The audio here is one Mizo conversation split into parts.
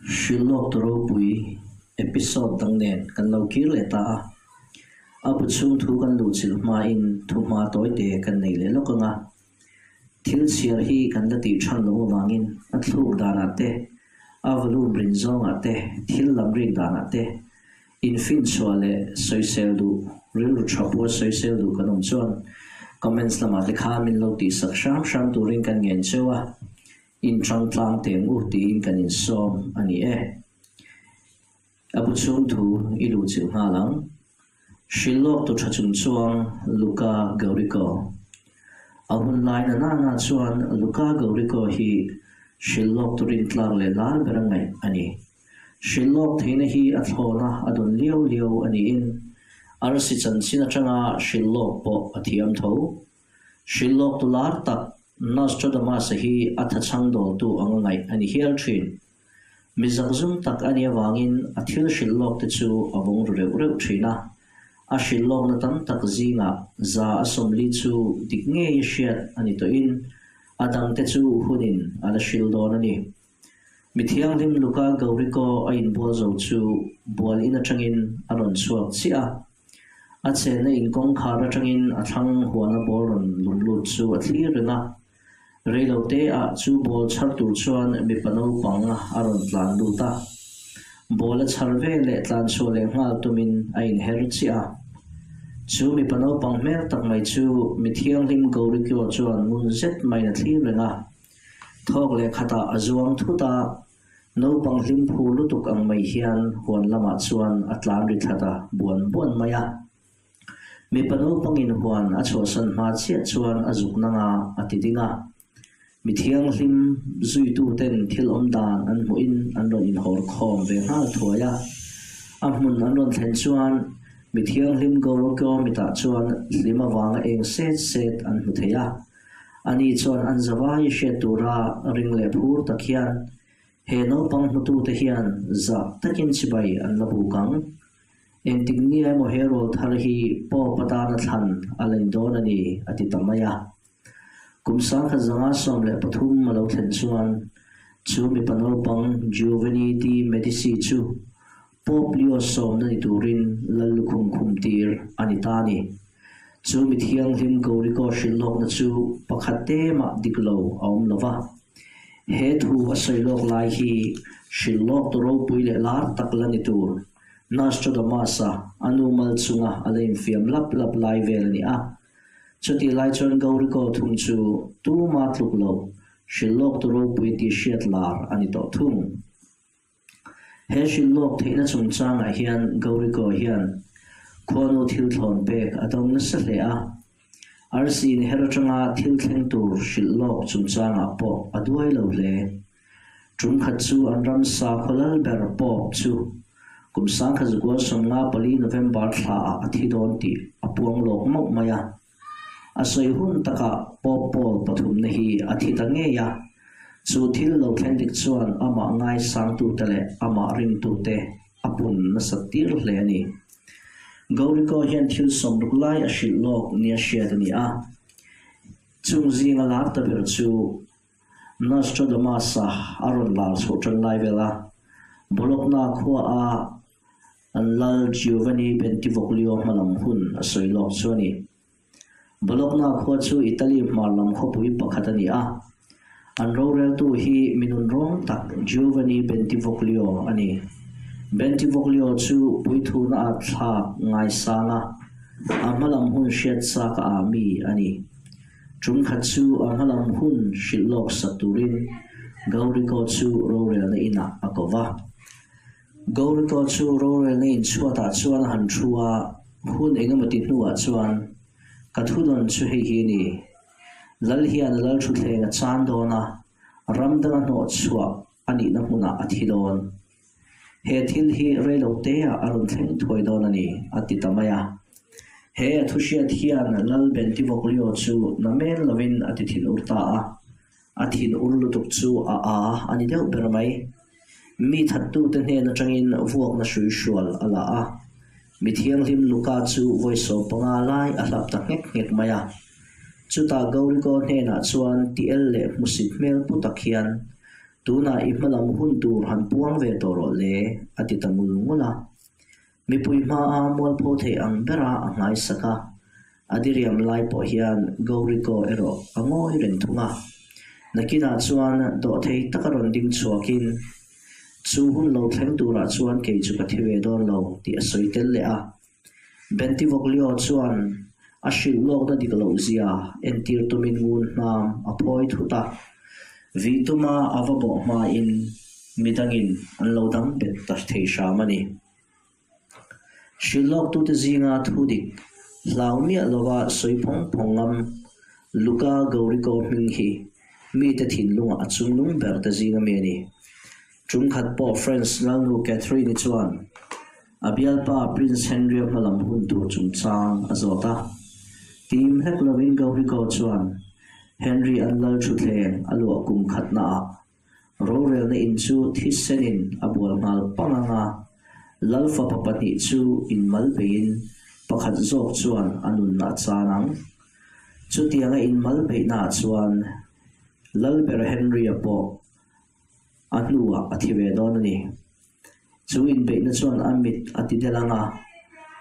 Hrilhlawk tu ropui episode dang nen kan lo kir leh ta a. A bu chhung thu kan luhchilh hmain thuhma tawite kan nei leh lawk ang a. Thil chhiar hi kan la tih than loh avangin a thluk danah te, a volume rin zawngah te, thil lam rik danah te infinchhuah leh sawisel duh, rilru tha pua sawisel duh kan awm chuan comments lamah te khan min lo tihsak hram hram turin kan ngen cheu a, inchang tlang teng u tiin kan insawm a ni e. A bu chhung thu i luhchilh nghal ang. Hrilhlawk tu tha chung chuang Luca Gaurico. A hun lai na nana chuan Luca Gaurico hi hrilhlawk tu rintlak leh lar ber a ngaih a ni. Hrilhlawk theihna hi a thlawna a dawn liau liau a niin arsi chanchin atanga hrilhlawk pawh a thiam tho. Hrilhlawk tu lar tak Nostradamus-a hi a thachhang dawltu anga ngaih a ni hial thin. Mi zakzum tak a nih avangin a thil hrilh lawk te chu a vawng ru reuh reuh thin a. A hrilh lawkna tam tak zingah 140 chu dik ngei hriat a ni tawhin a dangte chu hunin a la hrilh dawn a ni. Mi thianghlim Luka Gauriko a inbual zo chu bual in atangin a rawn chhuak chiah a. A chenna in kawngkhar atangin a thlang huana ball rawn lum lut chu a thlir reng a. Reilote ah chu ball chhar tur chuan mipa naupang a rawn tlan lut a. Ball a chhar ve leh tlan chhuah leh nghal tumin a inher chiah a. Chu mipa naupang hmel tak mai chu mi thianghlim Gaurikyo chuan ngun zet maiin a thlir reng a. Thawk leh khatah a zuang thut a, naupang hlim phur lutuk ang mai hian huan lamah chuan a tlan ri thlat a buan buan mai a. Mipa naupangin huan a chhuahsan hma chiah chuan a zuk nang a, a ti ding a. Mi thianghlim zuituten thil awm dan an hmuhin an rawn inhawr khawm ve nghal thuai a. A hmun an rawn thlen chuan mi thianghlim Gaurokyo mitah chuan hlim avanga eng set set an hmu thei a. Ani chuan an zavai hriat tura ring leh phur tak hian he naupang hmutute hian zah takin chibai an la buk ang. Engtik nia emaw he rawl thar hi Pope atana thlan a la ni dawn a ni, a ti ta mai a. Kum 1993 a lo thlen chuan chu mipa naupang Giovanni di Medici chu Pope Leo sawmna ni turin lal lukhum khum tir a ni ta a ni. Chu mi thianghlim Gauriko hrilh lawkna chu pakhat te mah dik lo a awm lo va. He thu a sawi lawk lai hi hrilh lawk tu ropui leh lar tak la ni tur Nostradamus-a a nu mal chunga a la infiam lap lap lai vel a ni a. Chutih lai chuan Gauriko thung chu tuma tluk loh hrilh lawk tu ropui tih hriat lar a ni tawh thung. He hrilh lawk theihna chungchangah hian Gauriko hian khuanu thil thlawn pek a dawng nasa hle a. Arsi inher atanga thil thleng tur hrilh lawk chungchangah pawh a duai lo hle. Tum khat chu an ramsa khaw lal ber Pope chu kum 1954 November thlaah a thi dawn tih a puang lawk mauh mai a. A sawi hun takah Pope Paul pathumna hi a thi ta ngei a, chu thil lo thleng dik chuan amah ngaisangtute leh amah ringtute a pun nasat tir hle a ni. Gauriko hian thil sawmruk lai a hrilh lawk nia hriat a ni a, chung zinga lar ta ber chu Nostradamus-a a rawn lar chhoh tan lai vela Bologna khua a an lal Giovanni Bentivoglio hmalam hun a sawi lawk chu a ni. Bologna khua chu Italy hmar lam khawpui pakhat a ni a, an roreltu hi mi nunrawng tak Giovanni Bentivoglio a ni. Bentivoglio chu puithuna a thlak ngaisang a, a hmalam hun hriat chak a mi a ni. Tum khat chu a hmalam hun hrilh lawk sak turin Gauriko chu rorelna inah a ko va. Gauriko chu rorelna in chhuatah chuan a han thu a, hun engemaw ti hnuah chuan, Ka thudawn chu hei hi a ni. Lal hian a lal thutthleng a chan dawn a, ram danga hnawh chhuah a nihna hmunah a thi dawn. He thil hi reiloteah a rawn thleng thuai dawn a ni, a ti ta mai a. He a thuhriat hian Lal Bentivoglio chu na men lovin a ti thin ur ta a. A thin ur lutuk chu a a a ni deuh ber mai. Mi thattute hnen atangin vuakna hrui hrual a la a. Mi thianghlim Luka chu vawi 15 lai a hlap ta nghek nghek mai a. Chutah Gauriko hnenah chuan ti el leh hmusit hmel pu tak hian. Tunah i hmalam hun tur han puang ve tawh rawh le, a ti ta ngul ngul a. Mipui hmaa mualpho thei ang bera a nghaisak a, a diriam lai pawh hian Gouriko erawh a ngawi reng thung a. Nakinah chuan dawhthei taka rawn ding chhuakin, Chu hun lo thleng turah chuan kei chu ka thi ve dawn lo, tih a sawi tel leh a. Bentivoglio chuan a hrilh lawkna dik loh zia entir tumin ngun hnam a phawi thut a, vih tuma a va bawh hmain midangin an lo dang bet ta thei hram a ni. Hrilh lawktute zinga thu dik hlau miah lova sawi phawng phawng ngam Luca Gaurico hming hi mite thinlungah a chungnung ber te zinga mi a ni. Ṭumkhat pawh French lalnu Catherine-i chuan A bialpa Prince Henry-a hmalam hun tur chungchang a zawt a. Tim hlek lovin Gauriko chuan Henry an lal thutthleng a luah kum khatnaah rorelna in chu thisenin a bual nghal pang ang a, lal fapa pahnih chu inmal beiin pakhat zawk chuan a nunna a chan ang. Chutianga inmal beihnaah chuan Lalber Henry-a pawh A hnuah a thi ve dawn a ni. Chu inbeihna chuan a mit a ti del ang a,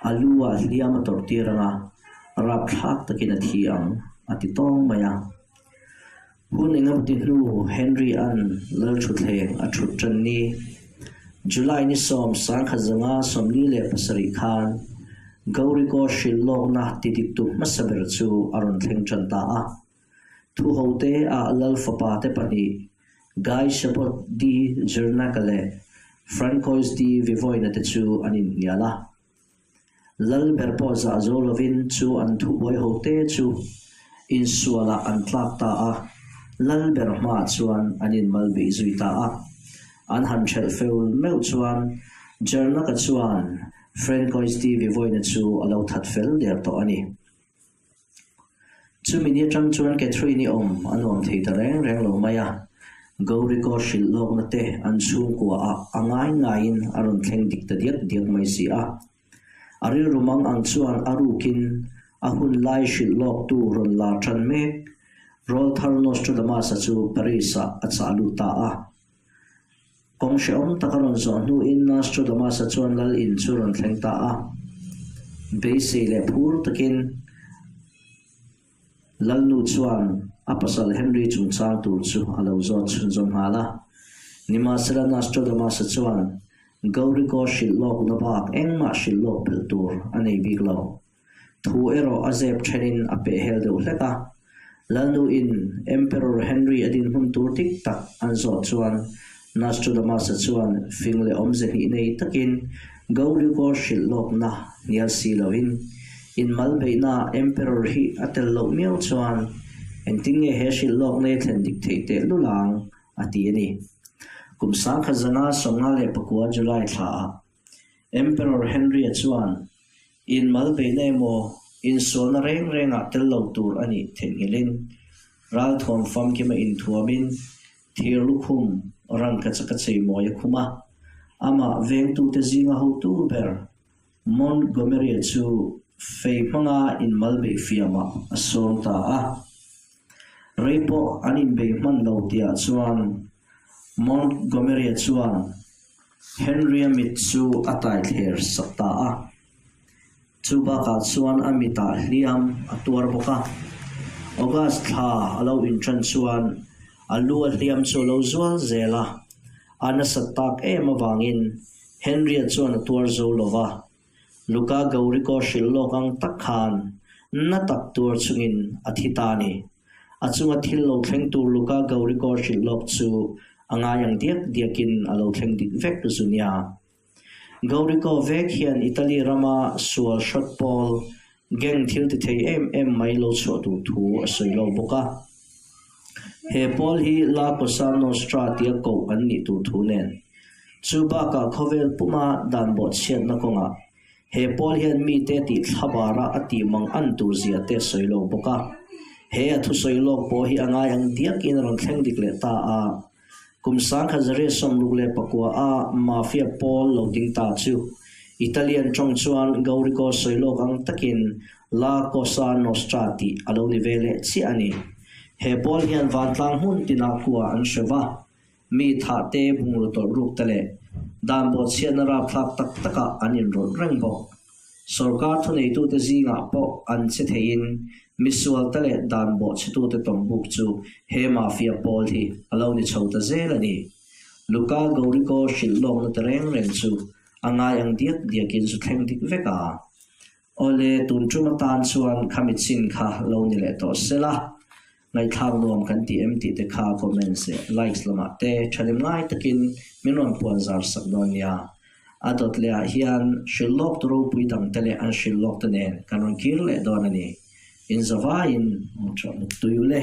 a lu ah hliam a tawrh tir ang a, rapthlak takin a thi ang, a ti tawng mai a. Hun engemawti hnu Henry-a'n Lalthutthleng a thut tan ni, July ni 1957 khan Gauriko hrilh lawkna tidiktu hmasa ber chu a rawn thleng tan ta a. Thu hote ah Lal fapa te pahnih Guy Chabot de Jarnac-a leh Francois de Vivoin-a te chu an inhnial a. Lal ber pawh zah zo lovin chu an thubuai hote chu insualah an tlak ta a, Lal ber hmaah chuan an inmal beih zui ta a. An han ṭhelh fel meuh chuan Jarnac-a chuan Francois de Vivoin-a chu a lo that fel der tawh a ni. Chumi ni atang chuan Catherine-i awm a nuam thei ta reng reng lo mai a, Gauriko hrilh lawkna te an chhungkua ah a ngai ngaiin a rawn thleng dik ta diak diak mai si a. A rilru mang ang chuan a rukin a hun lai hrilh lawktu rawn la tan mek Rawlthar Nostradamus-a chu Paris-ah a chah lut ta a. Kawng hrehawm tak a rawn zawh hnuin Nostradamus-a chuan lal in chu rawn thleng ta a. Beisei leh phur takin Lalnu chuan a pasal Henry chungchang tur chu a lo zawt chhunzawm nghal a. Nimahsela Nostradamus-a chuan Gauriko hrilh lawkna bak engmah hrilh lawk belh tur a nei bik lo. Thu erawh a zep thenin a peh hel deuh hlek a. Lalnu-in Emperor Henry a dinhmun tur dik tak an zawh chuan Nostradamus-a chuan fing leh awmze hnih nei takin Gauriko hrilh lawkna hnial si loin inmal beihnaah Emperor hi a tel loh miau chuan engtin nge he hrilh lawkna hi thlen dik theih teh lul ang a ti a ni. Kum 1959 July thlaah Emperor Henry-a chuan inmal beihna emaw insualna reng rengah tel lo tur a nih theihnghilhin ralthuam famkima inthuamin thir lukhum rangkachak a cheimawi a khum a. Amah vengtute zinga hotu ber Montgomery-a chu fei hmanga inmal beih fiamah a sawm ta a. Rei pawh an inbei hman lo tihah chuan Montgomery-a chuan Henry-a mit chu a tai thler sak ta a. Chu bakah chuan a mitah hliam a tuar bawk a. August thla a lo inṭan chuan a lu a hliam chu a lo zual zel a. A nasat tak em avangin Henry-a chuan a tuar zo lo va. Luka Gauriko hrilh lawk ang tak khan na tak tuar chungin a thi ta a ni. A chunga thil lo thleng tur Luka Gauriko hrilh lawk chu a ngai ang diak diakin a lo thleng dik vek zu nia. Gauriko vek hian Italy rama sual hrawt pawl gang thil ti thei em em mai lo chhuah tur thu a sawi lo bawk a. He pawl hi La Cosa Nostra tia koh an nih tur thu nen. Chu bakah khawvel puma dan bawhchhiatna kawngah he pawl hian mite tih thlabara a tih mang an tur zia te sawi lo bawk a. He a thusawi lawk pawh hi a ngai ang diakin a rawn thleng dik leh ta a. Kum 1964 a Mafia pawl lo ding ta chu Italian tawng chuan Gauriko sawi lawk ang takin La Cosa Nostra tih a lo ni ve leh chiah a ni. He pawl hian vantlang hmun tinah khua an hre va. Mi thah te, bungraw tawlh ruk te leh dan bawhchhiatna rapthlak tak takah an inrawlh reng bawk. Sorkar thuneitute zingah pawh an che theiin misualte leh dan bawhchhetute tawmbuk chu he mafia pawl hi a lo ni chho ta zel a ni. Luca Gorico hrilh lawkna te reng reng chu a ngai ang diak diakin zu thleng dik vek a. Awle, tun tum atan chuan khami chin kha lo ni leh tawh sela, ngaihthlak nuam kan ti em tih te kha comments leh likes lamah te thahnem ngai takin min rawn puan zar sak dawn nia. A dawt leh ah hian hrilh lawk tu ropui dang te leh an hrilh lawk te nen kan rawn kir leh dawn a ni. Inzavaiin mut tui ule.